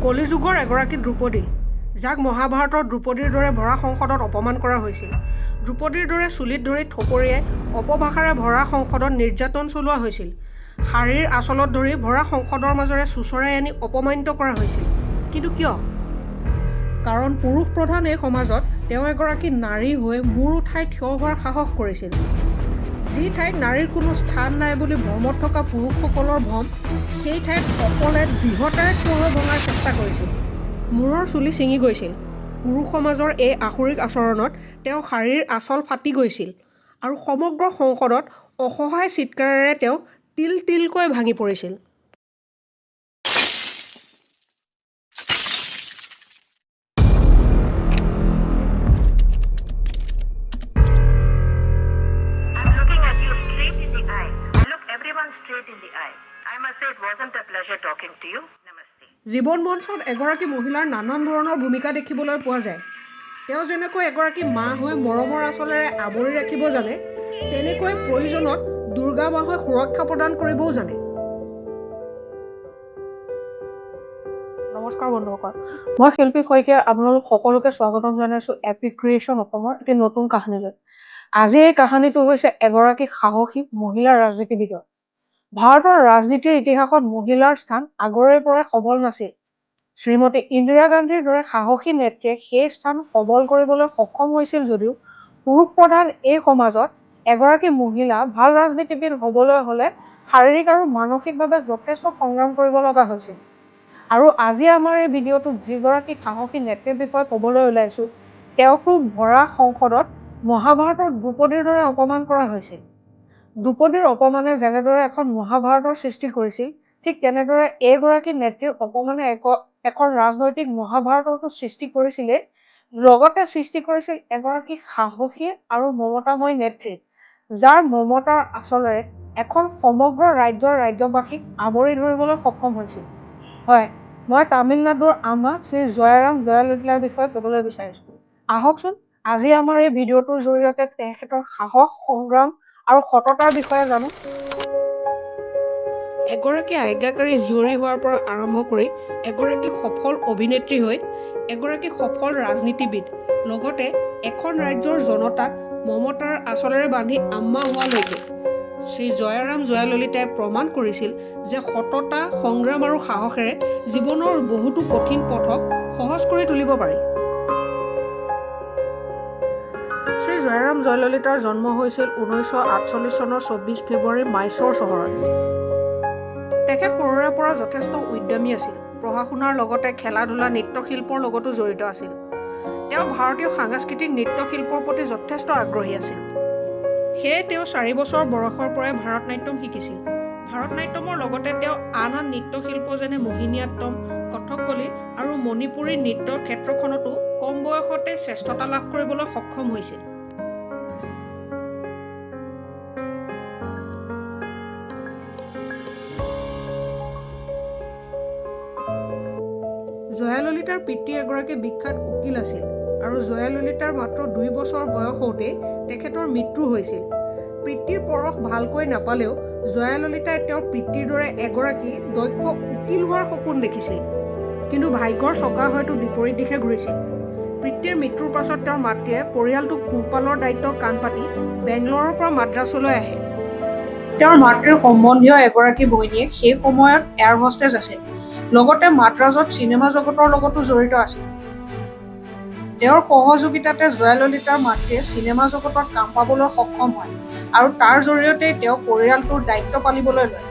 কলিযুগৰ এগৰাকী দ্ৰৌপদী, যাক মহাভাৰতৰ দ্ৰৌপদীৰ দৰে ভৰা সংসদত অপমান কৰা হৈছিল, দ্ৰৌপদীৰ দৰে চুলিত ধৰি থপৰিয়াই অপভাষাৰে ভৰা সংসদত নিৰ্যাতন চলোৱা হৈছিল, শাৰীৰ আঁচলত ধৰি ভৰা সংসদৰ মাজেৰে চোঁচৰাই আনি অপমানিত কৰা হৈছিল। কিন্তু কিয়? কাৰণ পুৰুষ প্ৰধান এই সমাজত তেওঁ এগৰাকী নাৰী হৈ মূৰ উঠাই থিয় হোৱাৰ সাহস কৰিছিল। যি ঠাইত নাৰীৰ কোনো স্থান নাই বুলি ভ্ৰমত থকা পুৰুষসকলৰ ভ্ৰম, সেই ঠাইত অকলে দৃঢ়তাৰে থিয় হৈ ভঙাৰ চেষ্টা কৰিছিল। মূৰৰ চুলি ছিঙি গৈছিল। পুৰুষ সমাজৰ এই আসুৰিক আচৰণত তেওঁৰ শাৰীৰ আঁচল ফাটি গৈছিল আৰু সমগ্ৰ সংসদত অসহায় চিৎকাৰেৰে তেওঁ তিল তিলকৈ ভাঙি পৰিছিল। I'm looking at you straight in the eye. I look everyone straight in the eye. I must say it wasn't a pleasure talking to you. Namaste. জীৱন মঞ্চত এগৰাকী মহিলাৰ নানান ধৰণৰ ভূমিকা দেখিবলৈ পোৱা যায়। তেওঁ যেনেকৈ এগৰাকী মা হৈ মৰমৰ আঁচলেৰে আৱৰি ৰাখিব জানে, তেনেকৈ প্ৰয়োজনত দুৰ্গা মা হৈ সুৰক্ষা প্ৰদান কৰিবও জানে। নমস্কাৰ বন্ধুসকল, মই শিল্পী শইকীয়া আপোনালোক সকলোকে স্বাগতম জনাইছোঁ এপিক ক্ৰিয়েশ্যন অসমৰ এটি নতুন কাহিনীলৈ। আজি এই কাহিনীটো হৈছে এগৰাকী সাহসী মহিলা ৰাজনীতিবিদৰ। ভাৰতৰ ৰাজনীতিৰ ইতিহাসত মহিলাৰ স্থান আগৰে পৰাই সবল নাছিল। শ্ৰীমতী ইন্দিৰা গান্ধীৰ দৰে সাহসী নেত্ৰীয়ে সেই স্থান সবল কৰিবলৈ সক্ষম হৈছিল যদিও পুৰুষ প্ৰধান এই সমাজত এগৰাকী মহিলা ভাল ৰাজনীতিবিদ হ'বলৈ হ'লে শাৰীৰিক আৰু মানসিকভাৱে যথেষ্ট সংগ্ৰাম কৰিব লগা হৈছিল। আৰু আজি আমাৰ এই ভিডিঅ'টোত যিগৰাকী সাহসী নেত্ৰীৰ বিষয়ে ক'বলৈ ওলাইছোঁ, তেওঁকো ভৰা সংসদত মহাভাৰতৰ দ্ৰৌপদীৰ দৰে অপমান কৰা হৈছিল। দ্ৰৌপদীৰ অপমানে যেনেদৰে এখন মহাভাৰতৰ সৃষ্টি কৰিছিল, ঠিক তেনেদৰে এইগৰাকী নেত্ৰীৰ অপমানে এখন ৰাজনৈতিক মহাভাৰতৰতো সৃষ্টি কৰিছিলে, লগতে সৃষ্টি কৰিছিল এগৰাকী সাহসী আৰু মমতাময়ী নেত্ৰী, যাৰ মমতাৰ আঁচলেৰে এখন সমগ্ৰ ৰাজ্যৰ ৰাজ্যবাসীক আৱৰি ধৰিবলৈ সক্ষম হৈছিল। হয়, মই তামিলনাডুৰ আম্মা শ্ৰী জয়াৰাম জয়াললিতাৰ বিষয়ে ক'বলৈ বিচাৰিছোঁ। আহকচোন আজি আমাৰ এই ভিডিঅ'টোৰ জৰিয়তে তেখেতৰ সাহস, সংগ্ৰাম আৰু সততাৰ বিষয়ে জানো। এগৰাকী আজ্ঞাকাৰী জীয়ৰী হোৱাৰ পৰা আৰম্ভ কৰি এগৰাকী সফল অভিনেত্ৰী হৈ এগৰাকী সফল ৰাজনীতিবিদ, লগতে এখন ৰাজ্যৰ জনতাক মমতাৰ আঁচলেৰে বান্ধি আম্মা হোৱালৈকে শ্ৰী জয়াৰাম জয়াললিতাই প্ৰমাণ কৰিছিল যে সততা, সংগ্ৰাম আৰু সাহসেৰে জীৱনৰ বহুতো কঠিন পথক সহজ কৰি তুলিব পাৰি। শ্ৰী জয়াৰাম জয়ললিতাৰ জন্ম হৈছিল 1948 চনৰ 24 ফেব্ৰুৱাৰী মাইচৰ চহৰত। তেখেত সৰুৰে পৰা যথেষ্ট উদ্যমী আছিল। পঢ়া শুনাৰ লগতে খেলা ধূলা, নৃত্যশিল্পৰ লগতো জড়িত আছিল। তেওঁ ভাৰতীয় সাংস্কৃতিক নৃত্যশিল্পৰ প্ৰতি যথেষ্ট আগ্ৰহী আছিল। সেয়ে তেওঁ 4 বছৰ বয়সৰ পৰাই ভাৰতনাট্যম শিকিছিল। ভাৰতনাট্যমৰ লগতে তেওঁ আন আন নৃত্যশিল্প যেনে মোহিনীয়াট্টম, কথকলি আৰু মণিপুৰী নৃত্যৰ ক্ষেত্ৰখনতো কম বয়সতে শ্ৰেষ্ঠতা লাভ কৰিবলৈ সক্ষম হৈছিল। জয়াললিতাৰ পিতৃ এগৰাকী বিখ্যাত উকীল আছিল আৰু জয়াললিতাৰ মাত্ৰ 2 বছৰ বয়স হওঁতেই তেখেতৰ মৃত্যু হৈছিল। পিতৃৰ পৰশ ভালকৈ নাপালেও জয়াললিতাই তেওঁৰ পিতৃৰ দৰে এগৰাকী দক্ষ উকীল হোৱাৰ সপোন দেখিছিল। কিন্তু ভাগ্যৰ চকা হয়তো বিপৰীত দিশে ঘূৰিছিল। পিতৃৰ মৃত্যুৰ পাছত তেওঁৰ মাতৃয়ে পৰিয়ালটোক পোহপালৰ দায়িত্ব কাণ পাতি বেংগলোৰৰ পৰা মাদ্ৰাছলৈ আহে। তেওঁৰ মাতৃৰ সম্বন্ধীয় এগৰাকী ভৈনীয়েক সেই সময়ত এয়াৰ হোষ্টেজ আছিল, লগতে মাদ্ৰাজত চিনেমা জগতৰ লগতো জড়িত আছিল। তেওঁৰ সহযোগিতাতে জয়াললিতাৰ মাতৃয়ে চিনেমা জগতত কাম পাবলৈ সক্ষম হয় আৰু তাৰ জৰিয়তেই তেওঁ পৰিয়ালটোৰ দায়িত্ব পালিবলৈ লয়।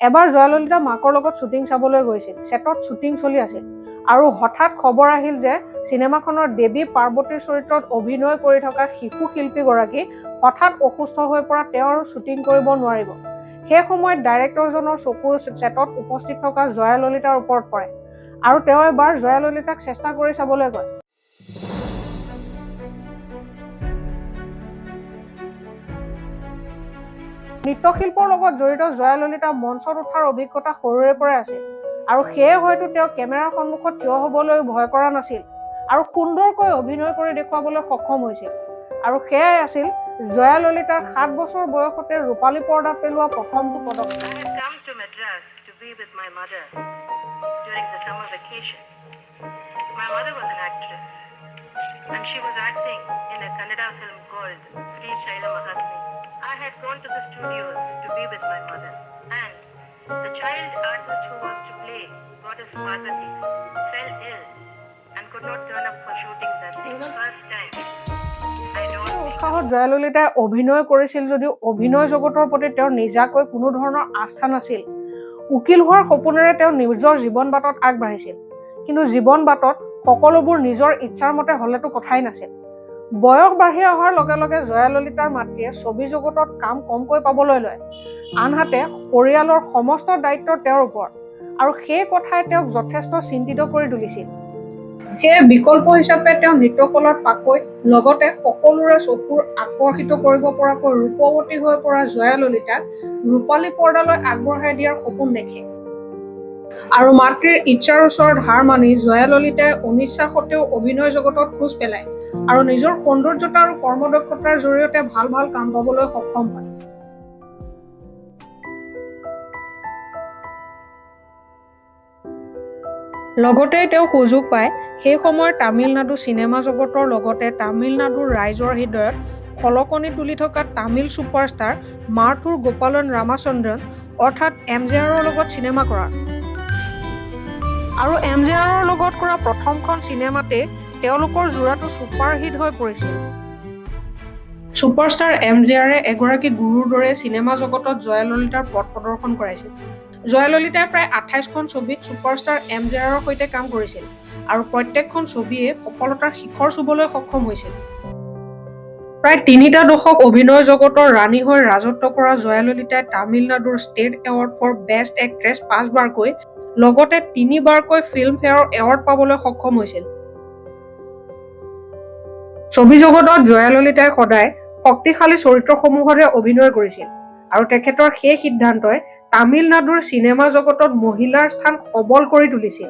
এবাৰ জয়াললিতা মাকৰ লগত শ্বুটিং চাবলৈ গৈছিল। ছেটত শ্বুটিং চলি আছিল আৰু হঠাৎ খবৰ আহিল যে চিনেমাখনৰ দেৱী পাৰ্বতীৰ চৰিত্ৰত অভিনয় কৰি থকা শিশু শিল্পীগৰাকী হঠাৎ অসুস্থ হৈ পৰা তেওঁৰ শ্বুটিং কৰিব নোৱাৰিব। সেই সময়ত ডাইৰেক্টৰজনৰ চকু ছেটত উপস্থিত থকা জয়াললিতাৰ ওপৰত পৰে আৰু তেওঁ এবাৰ জয়াললিতাক চেষ্টা কৰি চাবলৈ কয়। নৃত্যশিল্পৰ লগত জড়িত জয়াললিতা মঞ্চত উঠাৰ অভিজ্ঞতা সৰুৰে পৰাই আছিল আৰু সেয়ে হয়তো তেওঁ কেমেৰাৰ সন্মুখত থিয় হ'বলৈ ভয় কৰা নাছিল আৰু সুন্দৰকৈ অভিনয় কৰি দেখুৱাবলৈ সক্ষম হৈছিল। আৰু সেয়াই আছিল জয়াললিতাৰ 7 বছৰ বয়সতে ৰূপালী পৰ্দাত পেলোৱা প্ৰথমটো পদক্ষেপ। I had come to Madras to be with my mother during the summer vacation. My mother was an actress, and she was acting in a Kannada film called Sri Shaila Mahatme. I had gone to the studios to be with my mother, and the child artist who was to play Goddess Parvati fell ill and could not turn up for shooting that day. First time, I don't think. উৎসাহত জয়াললিতাই অভিনয় কৰিছিল যদিও অভিনয় জগতৰ প্ৰতি তেওঁৰ নিজাকৈ কোনো ধৰণৰ আস্থা নাছিল। উকিল হোৱাৰ সপোনেৰে তেওঁ নিজৰ জীৱন বাটত আগবাঢ়িছিল, কিন্তু জীৱন বাটত সকলোবোৰ নিজৰ ইচ্ছাৰ মতে হ'লেতো কথাই নাছিল। বয়স বাঢ়ি অহাৰ লগে লগে জয়াললিতাৰ মাতৃয়ে ছবি জগতত কাম কমকৈ পাবলৈ লয়। আনহাতে পৰিয়ালৰ সমস্ত দায়িত্ব তেওঁৰ ওপৰত, আৰু সেই কথাই তেওঁক যথেষ্ট চিন্তিত কৰি তুলিছিল। সেয়ে বিকল্প হিচাপে তেওঁ নৃত্যকলাত পাকৈত, লগতে সকলোৰে চকুৰ আকৰ্ষিত কৰিব পৰাকৈ ৰূপৱতী হৈ পৰা জয়াললিতাক ৰূপালী পৰ্দালৈ আগবঢ়াই দিয়াৰ সপোন দেখে। আৰু মাতৃৰ ইচ্ছাৰ ওচৰত হাৰ মানি জয়াললিতাই অনিচ্ছা সত্ত্বেও অভিনয় জগতত খোজ পেলায় আৰু নিজৰ সৌন্দৰ্যতা আৰু কৰ্মদক্ষতাৰ জৰিয়তে ভাল ভাল কাম পাবলৈ সক্ষম হয়। লগতে তেওঁ সুযোগ পায় সেই সময়ত তামিলনাডু চিনেমা জগতৰ লগতে তামিলনাডুৰ ৰাইজৰ হৃদয়ত খলকনি তুলি থকা তামিল ছুপাৰষ্টাৰ মাৰ্থুৰ গোপালন ৰামাচন্দ্ৰন অৰ্থাৎ এম জি আৰৰ লগত চিনেমা কৰাৰ। আৰু এম জি আৰৰ লগত কৰা প্ৰথমখন চিনেমাতেই তেওঁলোকৰ যোৰাটো ছুপাৰহিট হৈ পৰিছিল। ছুপাৰষ্টাৰ এম জি আৰে এগৰাকী গুৰুৰ দৰে চিনেমা জগতত জয়াললিতাৰ পথ প্ৰদৰ্শন কৰাইছিল। জয়াললিতাই প্ৰায় 28খন ছবিত ছুপাৰষ্টাৰ এম জি আৰৰ সৈতে কাম কৰিছিল আৰু প্ৰত্যেকখন ছবিয়ে সফলতাৰ শিখৰ চুবলৈ সক্ষম হৈছিল। প্ৰায় 3টা দশক অভিনয় জগতৰ ৰাণী হৈ ৰাজত্ব কৰা জয়াললিতাই তামিলনাডুৰ state award for best actress 5বাৰকৈ, লগতে 3বাৰকৈ ফিল্মফেয়াৰ এৱাৰ্ড পাবলৈ সক্ষম হৈছিল। ছবি জগতত জয়াললিতাই সদায় শক্তিশালী চৰিত্ৰসমূহতে অভিনয় কৰিছিল আৰু তেখেতৰ সেই সিদ্ধান্তই তামিলনাডুৰ চিনেমা জগতত মহিলাৰ স্থান সবল কৰি তুলিছিল।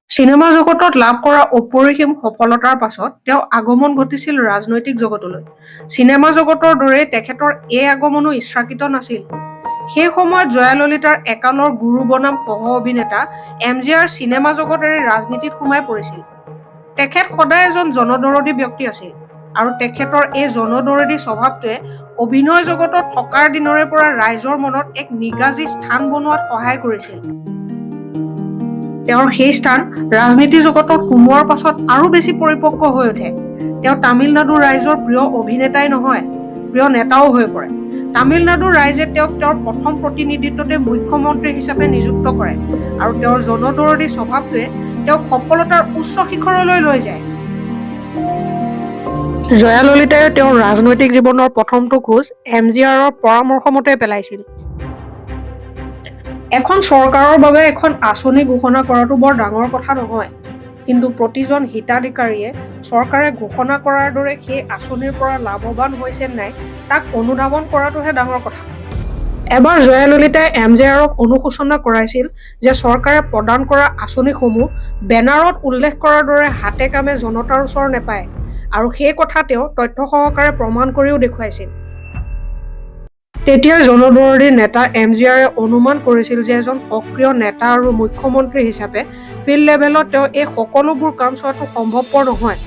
চিনেমা জগতত লাভ কৰা অপৰিসীম সফলতাৰ পাছত তেওঁ আগমন ঘটিছিল ৰাজনৈতিক জগতলৈ। চিনেমা জগতৰ দৰেই তেখেতৰ এই আগমনো ইচ্ছাকৃত নাছিল। সেই সময়ত জয়াললিতাৰ একালৰ গুৰু বনাম সহ অভিনেতা এম জি আৰ চিনেমা জগত এৰি ৰাজনীতিত সোমাই পৰিছিল। তেখেত সদায় এজন জনদৰদী ব্যক্তি আছিল আৰু তেখেতৰ এই জনদৰদী স্বভাৱটোৱে অভিনয় জগতত থকাৰ দিনৰে পৰা ৰাইজৰ মনত এক নিগাজী স্থান বনোৱাত সহায় কৰিছিল। তেওঁৰ সেই স্থান ৰাজনীতি জগতত সোমোৱাৰ পাছত আৰু বেছি পৰিপক্ক হৈ উঠে। তেওঁ তামিলনাডুৰ ৰাইজৰ প্ৰিয় অভিনেতাই নহয়, প্ৰিয় নেতাও হৈ পৰে। তামিলনাডুৰ ৰাইজে তেওঁক তেওঁৰ প্ৰথম প্ৰতিনিধিত্বতে মুখ্যমন্ত্ৰী হিচাপে নিযুক্ত কৰে আৰু তেওঁৰ জনদৰদী স্বভাৱটোৱে তেওঁক সফলতাৰ উচ্চ শিখৰলৈ লৈ যায়। জয়াললিতাই তেওঁৰ ৰাজনৈতিক জীৱনৰ প্ৰথমটো খোজ এম জি আৰৰ পৰামৰ্শমতে পেলাইছিল। এখন চৰকাৰৰ বাবে এখন আঁচনি ঘোষণা কৰাটো বৰ ডাঙৰ কথা নহয়, কিন্তু প্ৰতিজন হিতাধিকাৰীয়ে চৰকাৰে ঘোষণা কৰাৰ দৰে সেই আঁচনিৰ পৰা লাভৱান হৈছে নাই তাক অনুধাৱন কৰাটোহে ডাঙৰ কথা। এবাৰ জয়াললিতাই এম জি আৰক অনুশোচনা কৰাইছিল যে চৰকাৰে প্ৰদান কৰা আঁচনিসমূহ বেনাৰত উল্লেখ কৰাৰ দৰে হাতে কামে জনতাৰ ওচৰ নাপায় আৰু সেই কথা তেওঁ তথ্য সহকাৰে প্ৰমাণ কৰিও দেখুৱাইছিল। তেতিয়া জনদৰদী নেতা এম জি আৰে অনুমান কৰিছিল যে এজন সক্ৰিয় নেতা আৰু মুখ্যমন্ত্ৰী হিচাপে ফিল্ড লেভেলত তেওঁ এই সকলোবোৰ কাম চোৱাটো সম্ভৱপৰ নহয়।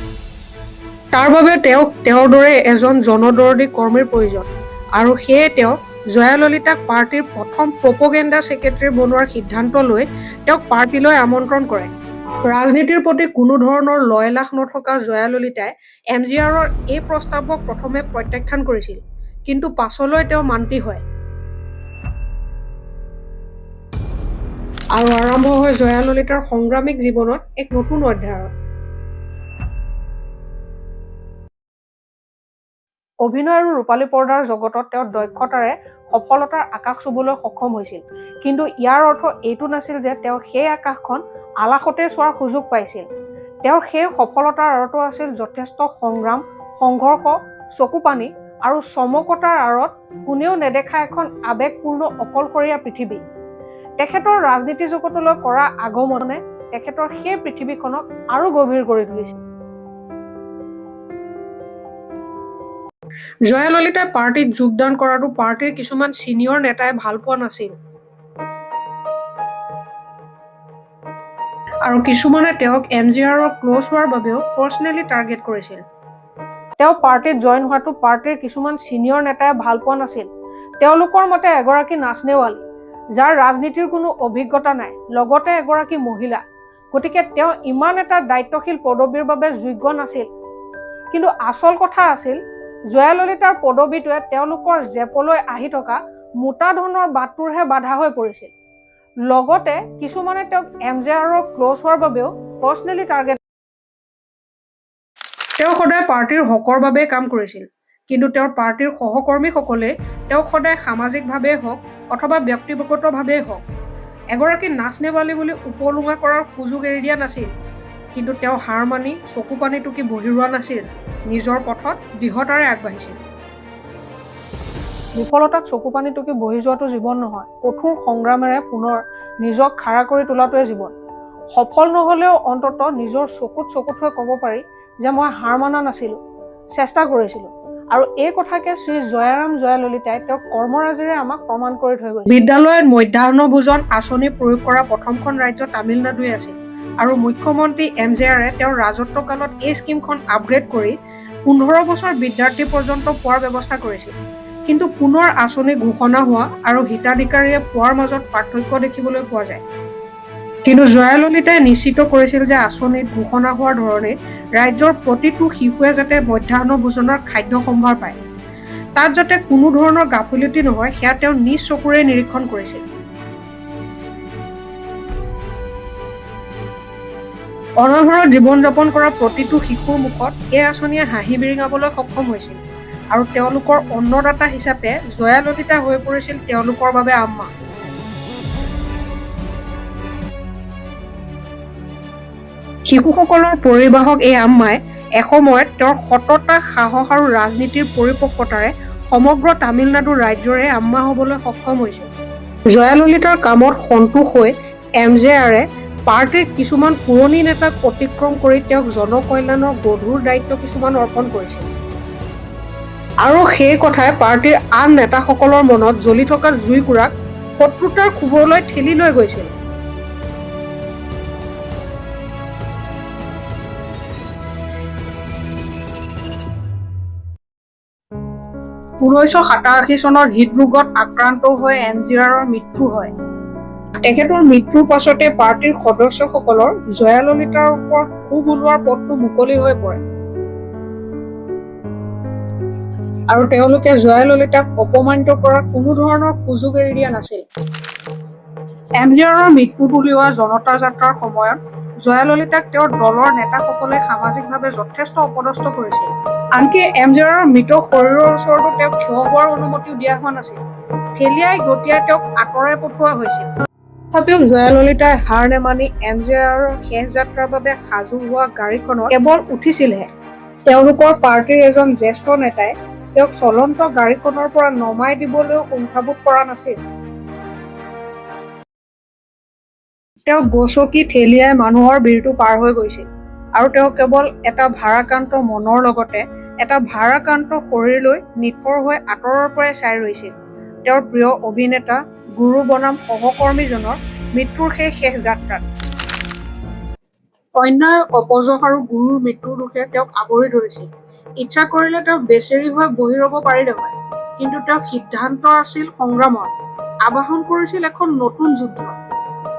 তাৰ বাবে তেওঁক তেওঁৰ দৰে এজন জনদৰদী কৰ্মীৰ প্ৰয়োজন আৰু সেয়ে তেওঁ জয়াললিতাক পাৰ্টীৰ প্ৰথম প্ৰপগেণ্ডা ছেক্ৰেটাৰী বনোৱাৰ সিদ্ধান্ত লৈ তেওঁক পাৰ্টীলৈ আমন্ত্ৰণ কৰে। ৰাজনীতিৰ প্ৰতি কোনো ধৰণৰ লয়লাস নথকা জয়াললিতাই এম জি আৰৰ এই প্ৰস্তাৱক প্ৰথমে প্ৰত্যাখ্যান কৰিছিল, কিন্তু পাছলৈ তেওঁ মান্তি হয় আৰু আৰম্ভ হয় জয়াললিতাৰ সংগ্ৰামিক জীৱনত এক নতুন অধ্যায়ৰ। অভিনয় আৰু ৰূপালী পৰ্দাৰ জগতত তেওঁ দক্ষতাৰে সফলতাৰ আকাশ চুবলৈ সক্ষম হৈছিল, কিন্তু ইয়াৰ অৰ্থ এইটো নাছিল যে তেওঁ সেই আকাশখন আলাসতে চোৱাৰ সুযোগ পাইছিল। তেওঁৰ সেই সফলতাৰ আঁৰতো আছিল যথেষ্ট সংগ্ৰাম, সংঘৰ্ষ, চকুপানী আৰু চমকতাৰ আঁৰত কোনেও নেদেখা এখন আৱেগপূৰ্ণ অকলশৰীয়া পৃথিৱী। তেখেতৰ ৰাজনীতি জগতলৈ কৰা আগমনে তেখেতৰ সেই পৃথিৱীখনক আৰু গভীৰ কৰি তুলিছিল। জয়াললিতাই পাৰ্টীত যোগদান কৰাটো পাৰ্টীৰ কিছুমান ছিনিয়ৰ নেতাই ভাল পোৱা নাছিল আৰু কিছুমানে তেওঁক এমজিআৰৰ ক্ল'জ হোৱাৰ বাবেও পাৰ্চনেলি টাৰ্গেট কৰিছিল। তেওঁ পাৰ্টীত জইন হোৱাটো পাৰ্টীৰ কিছুমান ছিনিয়ৰ নেতাই ভাল পোৱা নাছিল। তেওঁলোকৰ মতে এগৰাকী নাচনেৱালী, যাৰ ৰাজনীতিৰ কোনো অভিজ্ঞতা নাই, লগতে এগৰাকী মহিলা, গতিকে তেওঁ ইমান এটা দায়িত্বশীল পদবীৰ বাবে যোগ্য নাছিল। কিন্তু আচল কথা আছিল, জয়াললিতাৰ পদবীটোৱে তেওঁলোকৰ জেপলৈ আহি থকা মোটা ধনৰ বাটটোৰহে বাধা হৈ পৰিছিল। লগতে কিছুমানে তেওঁক এমজিআৰৰ ক্ল'জ হোৱাৰ বাবেও পাৰ্চনেলি টাৰ্গেট। তেওঁ সদায় পাৰ্টীৰ হকৰ বাবেই কাম কৰিছিল, কিন্তু তেওঁৰ পাৰ্টীৰ সহকৰ্মীসকলে তেওঁক সদায় সামাজিকভাৱেই হওক অথবা ব্যক্তিগতভাৱেই হওক এগৰাকী নাচনেৱালী বুলি উপলুঙা কৰাৰ সুযোগ এৰি দিয়া নাছিল। কিন্তু তেওঁ হাৰ মানি চকু পানী টুকি বহি ৰোৱা নাছিল, নিজৰ পথত দৃঢ়তাৰে আগবাঢ়িছিল। বিফলতাত চকু পানী টুকি বহি যোৱাটো জীৱন নহয়, কঠোৰ সংগ্ৰামেৰে পুনৰ নিজক খাৰা কৰি তোলাটোৱে জীৱন। সফল নহ'লেও অন্ততঃ নিজৰ চকুত চকু থৈ ক'ব পাৰি যে মই হাৰ মানা নাছিলোঁ, চেষ্টা কৰিছিলোঁ। আৰু এই কথাকে শ্ৰী জয়াৰাম জয়াললিতাই তেওঁৰ কৰ্মৰাজিৰে আমাক প্ৰমাণ কৰি থৈ গৈছে। বিদ্যালয়ত মধ্যাহ্ন ভোজন আঁচনি প্ৰয়োগ কৰা প্ৰথমখন ৰাজ্য তামিলনাডুৱে আছিল আৰু মুখ্যমন্ত্ৰী এমজিআৰে তেওঁৰ ৰাজত্বকালত এই স্কীমখন আপগ্ৰেড কৰি 15 বছৰ বিদ্যাৰ্থী পৰ্যন্ত পোৱাৰ ব্যৱস্থা কৰিছিল। কিন্তু পুনৰ আঁচনি ঘোষণা হোৱা আৰু হিতাধিকাৰীয়ে পোৱাৰ মাজত পাৰ্থক্য দেখিবলৈ পোৱা যায়। কিন্তু জয়াললিতাই নিশ্চিত কৰিছিল যে আঁচনিত ঘোষণা হোৱাৰ ধৰণে ৰাজ্যৰ প্ৰতিটো শিশুৱে যাতে মধ্যাহ্ন ভোজনৰ খাদ্য সম্ভাৰ পায়, তাত যাতে কোনো ধৰণৰ গাফিলতি নহয়, সেয়া তেওঁ নিজ চকুৰে নিৰীক্ষণ কৰিছিল। অনাহাৰত জীৱন যাপন কৰা প্ৰতিটো শিশুৰ মুখত এই আঁচনিয়ে হাঁহি বিৰিঙাবলৈ সক্ষম হৈছিল আৰু তেওঁলোকৰ অন্নদাতা হিচাপে জয়াললিতা হৈ পৰিছিল তেওঁলোকৰ বাবে আম্মা। শিশুসকলৰ পৰিবাহক এই আম্মাই এসময়ত তেওঁৰ সততা, সাহস আৰু ৰাজনীতিৰ পৰিপক্কতাৰে সমগ্ৰ তামিলনাডু ৰাজ্যৰে আম্মা হ'বলৈ সক্ষম হৈছিল। জয়াললিতাৰ কামত সন্তোষ হৈ এমজিআৰে পাৰ্টীৰ কিছুমান পুৰণি নেতাক অতিক্ৰম কৰি তেওঁক জনকল্যাণৰ গধুৰ দায়িত্ব কিছুমান অৰ্পণ কৰিছিল। আৰু সেই কথাই পাৰ্টীৰ আন নেতাসকলৰ মনত জ্বলি থকা জুইকুৰাক শত্ৰুতাৰ ক্ষোভলৈ ঠেলি লৈ গৈছিল। 1987 চনত হৃদৰোগত আক্ৰান্ত হৈ এমজিআৰৰ মৃত্যু হয়। তেখেতৰ মৃত্যুৰ পাছতে পাৰ্টীৰ সদস্যসকলৰ জয়াললিতাৰ ওপৰত ক্ষোভ ওলোৱাৰ পথটো মুকলি হৈ পৰে আৰু তেওঁলোকে জয়াললিতাক অপমানিত কৰাৰ কোনো ধৰণৰ সুযোগ এৰি দিয়া নাছিল। এমজিআৰৰ মৃত্যুত উলিওৱা জনতা যাত্ৰাৰ সময়ত জয়াললিতাক তেওঁৰ দলৰ নেতাসকলে সামাজিকভাৱে যথেষ্ট অপদস্থ কৰিছিল। আনকি এমজিআৰৰ মৃত শৰীৰৰ ওচৰতো তেওঁক থিয় হোৱাৰ অনুমতিও দিয়া হোৱা নাছিল, ঠেলিয়াই গতিয়াই তেওঁক আঁতৰাই পঠোৱা হৈছিল। তথাপিও জয়াললিতাই হাৰ নেমানি এমজিআৰৰ শেষ যাত্ৰাৰ বাবে সাজু হোৱা গাড়ীখনত কেৱল উঠিছিলহে, তেওঁলোকৰ পাৰ্টীৰ এজন জ্যেষ্ঠ নেতাই তেওঁক চলন্ত গাড়ীখনৰ পৰা নমাই দিবলৈও কুণ্ঠাবোধ কৰা নাছিল। তেওঁ গচকি ঠেলিয়াই মানুহৰ ভিৰটো পাৰ হৈ গৈছিল আৰু তেওঁ কেৱল এটা ভাৰাক্ৰান্ত মনৰ লগতে এটা ভাৰাক্ৰান্ত শৰীৰ লৈ নিথৰ হৈ আঁতৰৰ পৰাই চাই ৰৈছিল তেওঁৰ প্ৰিয় অভিনেতা, গুৰু বনাম সহকৰ্মীজনৰ মৃত্যুৰ সেই শেষ যাত্ৰাত। অন্যায়, অপযশ আৰু গুৰুৰ মৃত্যুৰ দুখে তেওঁক আৱৰি ধৰিছিল। ইচ্ছা কৰিলে তেওঁ বেচেৰী হৈ বহি ৰ'ব পাৰিলে হয়, কিন্তু তেওঁৰ সিদ্ধান্ত আছিল সংগ্ৰামৰ, আবাহন কৰিছিল এখন নতুন যুদ্ধ,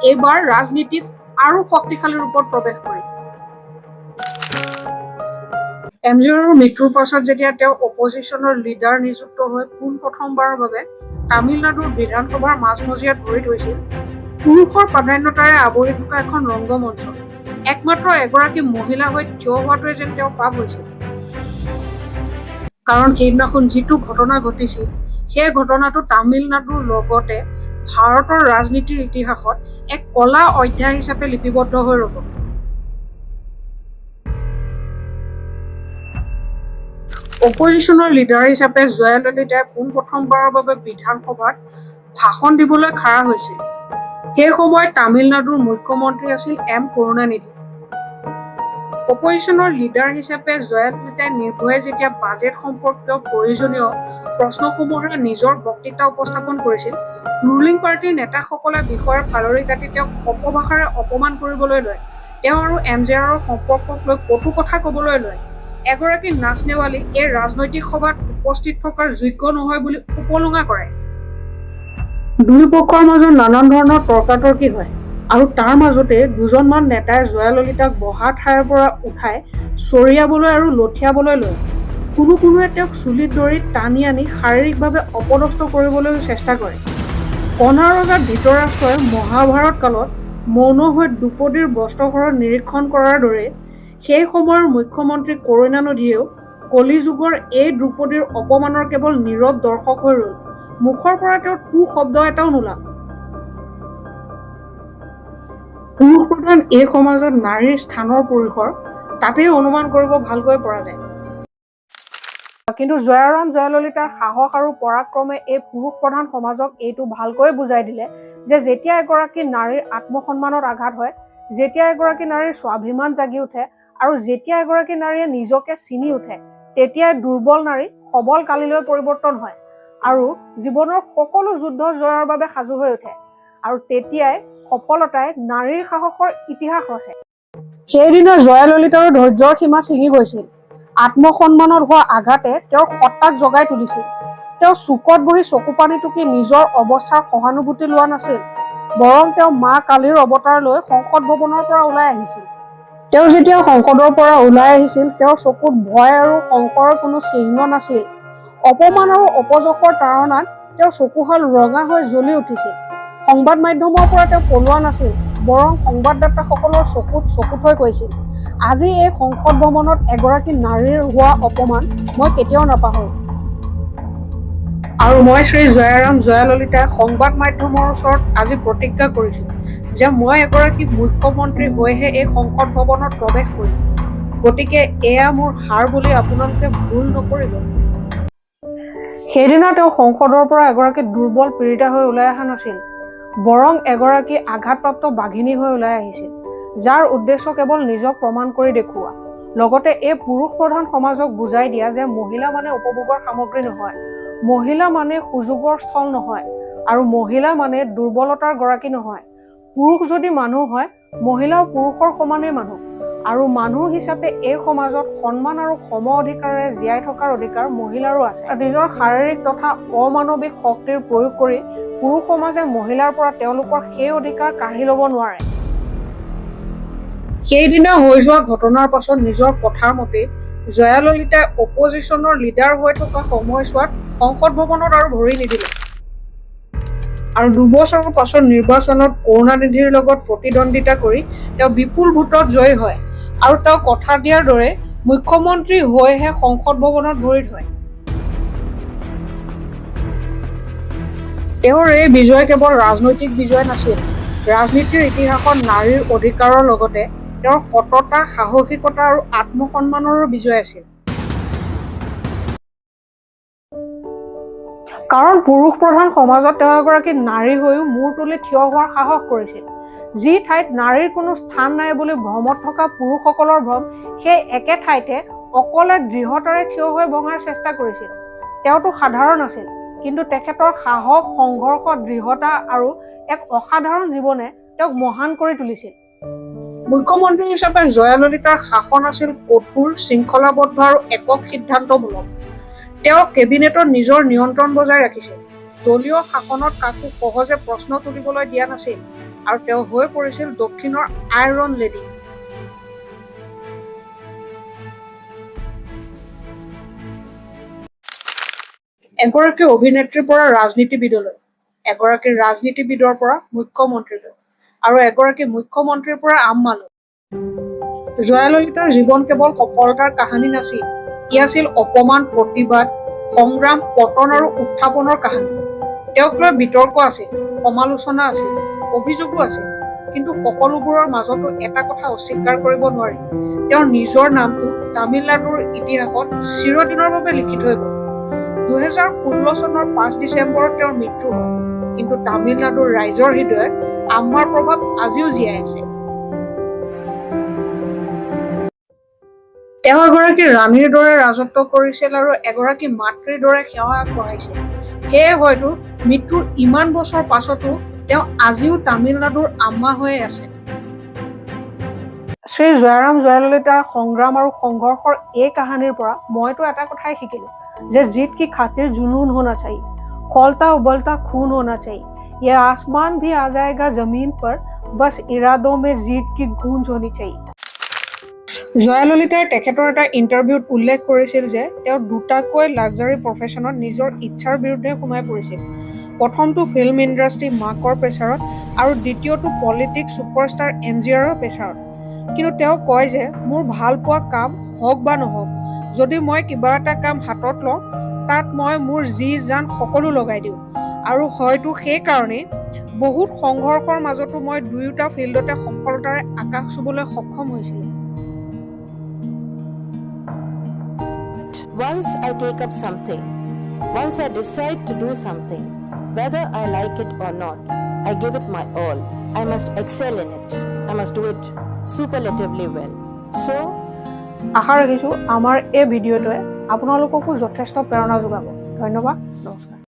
এইবাৰ ৰাজনীতিত আৰু শক্তিশালী ৰূপত প্ৰৱেশ কৰি। এমজিআৰৰ মৃত্যুৰ পাছত যেতিয়া তেওঁ অপজিশ্যনৰ লিডাৰ নিযুক্ত হৈ পোনপ্ৰথমবাৰৰ বাবে তামিলনাডুৰ বিধানসভাৰ মাজমজিয়াত ভৰি থৈছিল, পুৰুষৰ প্ৰাধান্যতাৰে আৱৰি থকা এখন ৰংগমঞ্চত একমাত্ৰ এগৰাকী মহিলা হৈ থিয় হোৱাটোৱে যেন তেওঁৰ পাপ হৈছিল। কাৰণ সেইদিনাখন যিটো ঘটনা ঘটিছিল, সেই ঘটনাটো তামিলনাডুৰ লগতে ভাৰতৰ ৰাজনীতিৰ ইতিহাসত এক ক'লা অধ্যায় হিচাপে লিপিবদ্ধ হৈ ৰ'ব। অপজিশ্যনৰ লিডাৰ হিচাপে জয়াললিতাই পোনপ্ৰথমবাৰৰ বাবে বিধানসভাত ভাষণ দিবলৈ খাৰা হৈছিল। সেই সময়ত তামিলনাডুৰ মুখ্যমন্ত্ৰী আছিল এম কৰুণানিধি। অপজিশ্যনৰ লিডাৰ হিচাপে জয়াললিতাই নিৰ্ভয়ে যেতিয়া বাজেট সম্পৰ্কীয় প্ৰয়োজনীয় প্ৰশ্নসমূহেৰে নিজৰ বক্তৃতা উপস্থাপন কৰিছিল, ৰুলিং পাৰ্টীৰ নেতাসকলে বিষয়ৰ ফালৰি কাটি তেওঁক অপভাষাৰে অপমান কৰিবলৈ লয়। তেওঁ আৰু এম জি আৰৰ সম্পৰ্কক লৈ কটু কথা ক'বলৈ লয়। এগৰাকী নাচনেৱালী এই ৰাজনৈতিক সভাত উপস্থিত থকাৰ যোগ্য নহয় বুলি উপলুঙা কৰে। দুয়ো পক্ষৰ মাজত নানান ধৰণৰ তৰ্কাতৰ্কি হয় আৰু তাৰ মাজতে দুজনমান নেতাই জয়াললিতাক বহা ঠাইৰ পৰা উঠাই চৰিয়াবলৈ আৰু লঠিয়াবলৈ লয়। কোনো কোনোৱে তেওঁক চুলিত ধৰি টানি আনি শাৰীৰিকভাৱে অপদস্থ কৰিবলৈও চেষ্টা কৰে। কণা ৰজা ধৃতৰাষ্ট্ৰই মহাভাৰত কালত মৌন হৈ দ্ৰৌপদীৰ বস্ত্ৰহৰণ নিৰীক্ষণ কৰাৰ দৰে সেই সময়ৰ মুখ্যমন্ত্ৰী কৰুণানিধিয়েও কলিযুগৰ এই দ্ৰৌপদীৰ অপমানৰ কেৱল নীৰৱ দৰ্শক হৈ ৰ'ল। মুখৰ পৰা তেওঁৰ টু শব্দ এটাও নোলাল। পুৰুষপ্ৰধান এই সমাজত নাৰীৰ স্থানৰ পৰিসৰ তাতেই অনুমান কৰিব ভালকৈ পৰা যায়। কিন্তু জয়াৰাম জয়াললিতাৰ সাহস আৰু পৰাক্ৰমে এই পুৰুষপ্ৰধান সমাজক এইটো ভালকৈ বুজাই দিলে যে যেতিয়া এগৰাকী নাৰীৰ আত্মসন্মানত আঘাত হয়, যেতিয়া এগৰাকী নাৰীৰ স্বাভিমান জাগি উঠে আৰু যেতিয়া এগৰাকী নাৰীয়ে নিজকে চিনি উঠে, তেতিয়াই দুৰ্বল নাৰী সবল কালিলৈ পৰিৱৰ্তন হয় আৰু জীৱনৰ সকলো যুদ্ধ জয়ৰ বাবে সাজু হৈ উঠে আৰু তেতিয়াই সফলতাই নাৰীৰ সাহসৰ ইতিহাস ৰচে। সেইদিনা জয়াললিতাৰো ধৈৰ্যৰ সীমা ছিঙি গৈছিল। আত্মসন্মানত হোৱা আঘাতে তেওঁৰ সত্তাক জগাই তুলিছিল। তেওঁ চুকত বহি চকুপানী টুকি নিজৰ অৱস্থাৰ সহানুভূতি লোৱা নাছিল, বৰং তেওঁ মা কালীৰ অৱতাৰ লৈ সংসদ ভৱনৰ পৰা ওলাই আহিছিল। তেওঁ যেতিয়া সংসদৰ পৰা ওলাই আহিছিল, তেওঁৰ চকুত ভয় আৰু সংশয়ৰ কোনো চিহ্ন নাছিল। অপমান আৰু অপযশৰ তাড়নাত তেওঁৰ চকুহাল ৰঙা হৈ জ্বলি উঠিছিল। সংবাদ মাধ্যমৰ পৰা তেওঁ পলোৱা নাছিল, বৰং সংবাদদাতাসকলৰ চকুত চকু থৈ কৈছিল, আজি এই সংসদ ভৱনত এগৰাকী নাৰীৰ হোৱা অপমান মই কেতিয়াও নাপাহৰোঁ। আৰু মই শ্ৰী জয়াৰাম জয়াললিতাই সংবাদ মাধ্যমৰ ওচৰত আজি প্ৰতিজ্ঞা কৰিছোঁ যে মই এগৰাকী মুখ্যমন্ত্ৰী হৈহে এই সংসদ ভৱনত প্ৰৱেশ কৰিম। গতিকে এয়া মোৰ হাৰ বুলি আপোনালোকে ভুল নকৰিব। সেইদিনা তেওঁ সংসদৰ পৰা এগৰাকী দুৰ্বল পীড়িতা হৈ ওলাই অহা নাছিল, বৰং এগৰাকী আঘাতপ্ৰাপ্ত বাঘিনী হৈ ওলাই আহিছিল, যাৰ উদ্দেশ্য কেৱল নিজক প্ৰমাণ কৰি দেখুওৱা, লগতে এই পুৰুষ প্ৰধান সমাজক বুজাই দিয়া যে মহিলা মানে উপভোগৰ সামগ্ৰী নহয়, মহিলা মানে সুযোগৰ স্থল নহয় আৰু মহিলা মানে দুৰ্বলতাৰ গৰাকী নহয়। পুৰুষ যদি মানুহ হয়, মহিলাও পুৰুষৰ সমানেই মানুহ আৰু মানুহ হিচাপে এই সমাজত সন্মান আৰু সম অধিকাৰেৰে জীয়াই থকাৰ অধিকাৰ মহিলাৰো আছে। নিজৰ শাৰীৰিক তথা অমানৱিক শক্তিৰ প্ৰয়োগ কৰি পুৰুষ সমাজে মহিলাৰ পৰা তেওঁলোকৰ সেই অধিকাৰ কাঢ়ি ল'ব নোৱাৰে। সেইদিনা হৈ যোৱা ঘটনাৰ পাছত নিজৰ কথাৰ মতেই জয়াললিতাই অপজিশ্যনৰ লিডাৰ হৈ থকা সময়ছোৱাত সংসদ ভৱনত আৰু ভৰি নিদিলে আৰু 2 বছৰৰ পাছত নিৰ্বাচনত কৰুণানিধিৰ লগত প্ৰতিদ্বন্দ্বিতা কৰি তেওঁ বিপুল ভোটত জয়ী হয় আৰু তেওঁ কথা দিয়াৰ দৰে মুখ্যমন্ত্ৰী হৈহে সংসদ ভৱনত ভৰি থয়। তেওঁৰ এই বিজয় কেৱল ৰাজনৈতিক বিজয় নাছিল, ৰাজনীতিৰ ইতিহাসত নাৰীৰ অধিকাৰৰ লগতে তেওঁৰ সততা, সাহসিকতা আৰু আত্মসন্মানৰো বিজয় আছিল। কাৰণ পুৰুষ প্ৰধান সমাজত তেওঁ এগৰাকী নাৰী হৈও মূৰ তুলি থিয় হোৱাৰ সাহস কৰিছিল। যি ঠাইত নাৰীৰ কোনো স্থান নাই বুলি ভ্ৰমত থকা পুৰুষসকলৰ ভ্ৰম, সেই একে ঠাইতে অকলে দৃঢ়তাৰে থিয় হৈ ভঙাৰ চেষ্টা কৰিছিল। তেওঁতো সাধাৰণ আছিল, কিন্তু তেখেতৰ সাহস, সংঘৰ্ষ, দৃঢ়তা আৰু এক অসাধাৰণ জীৱনে তেওঁক মহান কৰি তুলিছিল। মুখ্যমন্ত্ৰী হিচাপে জয়াললিতাৰ শাসন আছিল কঠোৰ, শৃংখলাবদ্ধ আৰু একক সিদ্ধান্তমূলক। তেওঁ কেবিনেটত নিজৰ নিয়ন্ত্ৰণ বজাই ৰাখিছিল, দলীয় শাসনত কাকো সহজে প্ৰশ্ন তুলিবলৈ দিয়া নাছিল আৰু তেওঁ হৈ পৰিছিল দক্ষিণৰ আইৰণ লেডী। এগৰাকী অভিনেত্ৰীৰ পৰা ৰাজনীতিবিদলৈ, এগৰাকী ৰাজনীতিবিদৰ পৰা মুখ্যমন্ত্ৰীলৈ আৰু এগৰাকী মুখ্যমন্ত্ৰীৰ পৰা আম্মালৈ, জয়াললিতাৰ জীৱন কেৱল সফলতাৰ কাহিনী নাছিল, ই আছিল অপমান, প্ৰতিবাদ, সংগ্ৰাম, পতন আৰু উত্থাপনৰ কাহিনী। তেওঁক লৈ বিতৰ্ক আছিল, সমালোচনা আছিল, অভিযোগো আছিল, কিন্তু সকলোবোৰৰ মাজতো এটা কথা অস্বীকাৰ কৰিব নোৱাৰি, তেওঁৰ নিজৰ নামটো তামিলনাডুৰ ইতিহাসত চিৰদিনৰ বাবে লিখি থৈ গ'ল। 2016 চনৰ 5 ডিচেম্বৰত তেওঁৰ মৃত্যু হয়, কিন্তু তামিলনাডুৰ ৰাইজৰ হৃদয়ত আম্মাৰ প্ৰভাৱ আজিও জীয়াই আছে। তেওঁ এগৰাকী ৰাণীৰ দৰে ৰাজত্ব কৰিছিল আৰু এগৰাকী মাতৃৰ দৰে সেৱা আগবঢ়াইছিল। সেয়ে হয়তো মৃত্যুৰ ইমান বছৰ পাছতো তেওঁ আজিও তামিলনাডুৰ আম্মা হৈয়ে আছে। শ্ৰী জয়ৰাম জয়ললিতাৰ সংগ্ৰাম আৰু সংঘৰ্ষৰ এই কাহানীৰ পৰা মইতো এটা কথাই শিকিলো যে जीत की खातिर जुनून होना चाहिए, खौलता उबलता खून होना चाहिए। ये आसमान भी आ जाएगा जमीन पर, बस इरादों में जीत की गूंज होनी चाहिए। জয়াললিতাই তেখেতৰ এটা ইণ্টাৰভিউত উল্লেখ কৰিছিল যে তেওঁ দুটাকৈ লাক্সাৰী প্ৰফেশ্যনত নিজৰ ইচ্ছাৰ বিৰুদ্ধে সোমাই পৰিছিল। প্ৰথমটো ফিল্ম ইণ্ডাষ্ট্ৰী, মাকৰ প্ৰেছাৰত আৰু দ্বিতীয়টো পলিটিক্স, ছুপাৰষ্টাৰ এমজিআৰৰ প্ৰেছাৰত। কিন্তু তেওঁ কয় যে মোৰ ভাল পোৱা কাম হওক বা নহওক, যদি মই কিবা এটা কাম হাতত লওঁ, তাত মই মোৰ জী জান সকলো লগাই দিওঁ আৰু হয়তো সেইকাৰণেই বহুত সংঘৰ্ষৰ মাজতো মই দুয়োটা ফিল্ডতে সফলতাৰে আকাশ চুবলৈ সক্ষম হৈছিলোঁ। Once I take up something, once I decide to do something, whether I like it or not, I give it my all. I must excel in it. I must do it superlatively well. So, আশা ৰাখিছোঁ আমাৰ এই ভিডিঅ'টোৱে আপোনালোককো যথেষ্ট প্ৰেৰণা যোগাব। ধন্যবাদ, নমস্কাৰ।